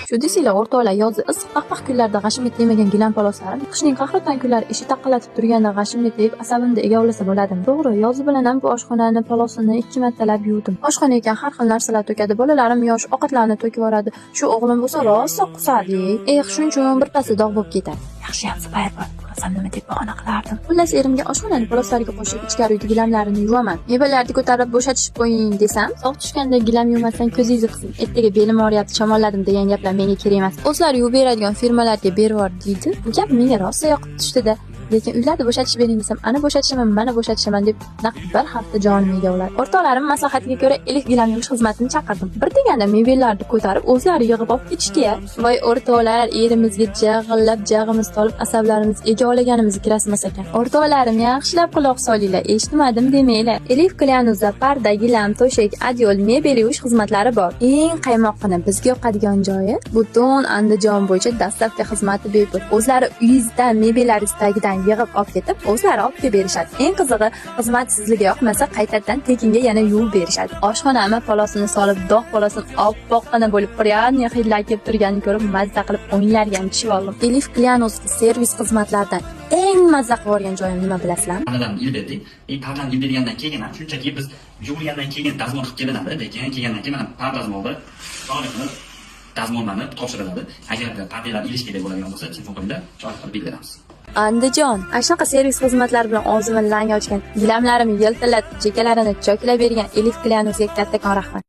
Shu desanglar, o'rtoqlar, yozda issiq paq-paq kunlarda g'ashimga tegmagan gilam paloslarim qishning qahraton kunlari eshik taqillatib turganda g'ashimga tegib, asabimni egovlasa bo'ladimi? To'g'ri, yozi bilan ham bu oshxonani palosini ikki martalab yuvdim. Oshxona ekan, har xil narsalar to'kadi. Bolalarim yosh, ovqatlarni to'kib yuboradi. Shu o'g'lim bo'lsa rosa qusadi. Eh, shuning uchun birpasda dog' bo'lib ketadi. Yaxshiyam Zubayr bor. Bo'lmasam nima deb bahona qilardim? Xullas, erimga oshxonani poloslariga qo'shib ichkari uyda gilamlarini yuvaman. Mebellarni ko'tarib bo'shatishib qo'ying desam, sovuq tushganda gilam yuvmasdan ko'zingizni qising. Ertaga belim og'riyapti, shamolladim degan gaplar menga kerak emas. O'zlari yuvib beradigan firmalarga berib yubor deydi. Bu gap menga rosa yoqib tushdida. Lekin uylarni bo'shatishib bering desam, ana bo'shatishaman, mana bo'shatishaman deb naq bir hafta jonimni egovladi. O'rtoqlarim maslahatiga ko'ra Elif gilam yuvish xizmatini chaqirdim. Bir deganda mebellarni ko'tarib, o'zlari yig'ib olib ketishdi-ya. Voy o'rtoqlar, erimizga jag'illab jag'imiz tolib, asablarimiz egovlaganimizni kirasimas ekan. O'rtoqlarim, yaxshilab quloq solinglar, eshitmadim demanglar. Elif Klianuzda parda, gilam, to'shak, adyol, mebel yuvish xizmatlari bor. Eng qaymoqqina bizga yoqadigan joyi, butun Andijon bo'yicha доставка xizmati bepul. O'zlari uyingizdan mebellaringiz tagidan yig'ib olib ketib, o'zlari olib kelib berishadi. Eng qizig'i, xizmat sizlarga yoqmasa, qaytadan tekinga yana yuvib berishadi. Oshxonami polosini solib, dog' polosini oppoqqina bo'lib, приятный hidlar kelib turganini ko'rib, mazza qilib o'nglarga ham tushib oldim. Elif Klianus servis xizmatlaridan eng mazza qilib yuborgan joyim nima, bilasizlarmi? Pardalarni ilib berdik. И pardani ilib bergandan keyin ham shunchaki biz yuvilgandan keyin dazmol qilib kelinadi, lekin kelgandan keyin mana par dazmolda chiroyli qilib dazmollanib topshiriladi. Agarda pardalar ilish kerak bo'ladigan bo'lsa, telefon qilinglar, chiroyli qilib beramiz. Andijon, ana shunaqa servis xizmatlari bilan og'zimni lang ochgan, gilamlarimni yiltillatib, chekkalarini choklab bergan Elif Klianusga kattakon rahmat.